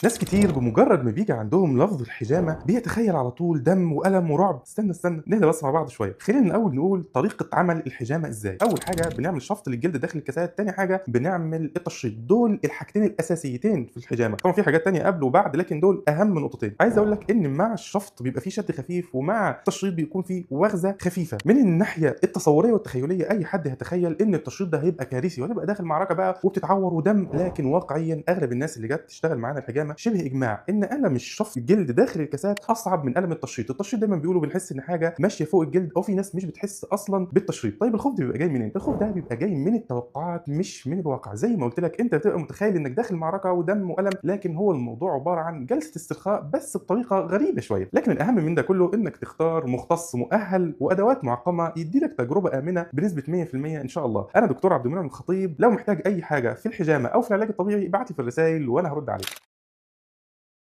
ناس كتير بمجرد ما بيجي عندهم لفظ الحجامة بيتخيل على طول دم والم ورعب. استنى استنى، نهدى بس مع بعض شوية. خلينا الاول نقول طريقه عمل الحجامة ازاي. اول حاجة بنعمل شفط للجلد داخل الكاسات، تاني حاجة بنعمل التشريط. دول الحاجتين الاساسيتين في الحجامة. طبعا في حاجات تانية قبل وبعد، لكن دول اهم نقطتين. عايز اقول لك ان مع الشفط بيبقى فيه شد خفيف، ومع التشريط بيكون فيه وغزة خفيفة. من الناحية التصوريه والتخيليه اي حد هيتخيل ان التشريط ده هيبقى كارثي وهتبقى داخل معركة بقى وبتتعور ودم، لكن واقعيا اغلب الناس اللي جت تشتغل معانا الحجامة شبه اجماع ان الم الشفط الجلد داخل الكاسات اصعب من الم التشريط. التشريط دايما بيقولوا بنحس ان حاجة ماشية فوق الجلد، او في ناس مش بتحس اصلا بالتشريط. طيب الخوف ده بيبقى جاي منين؟ الخوف ده بيبقى جاي من التوقعات مش من الواقع. زي ما قلت لك انت بتبقى متخيل انك داخل معركة ودم والم، لكن هو الموضوع عبارة عن جلسه استرخاء بس بطريقة غريبة شوية. لكن الاهم من ده كله انك تختار مختص مؤهل وادوات معقمه يدي لك تجربه امنه بنسبة 100% ان شاء الله. انا دكتور عبد المنعم الخطيب، لو محتاج اي حاجة في الحجامة او في العلاج الطبيعي ابعت لي في الرسائل وانا هرد عليك.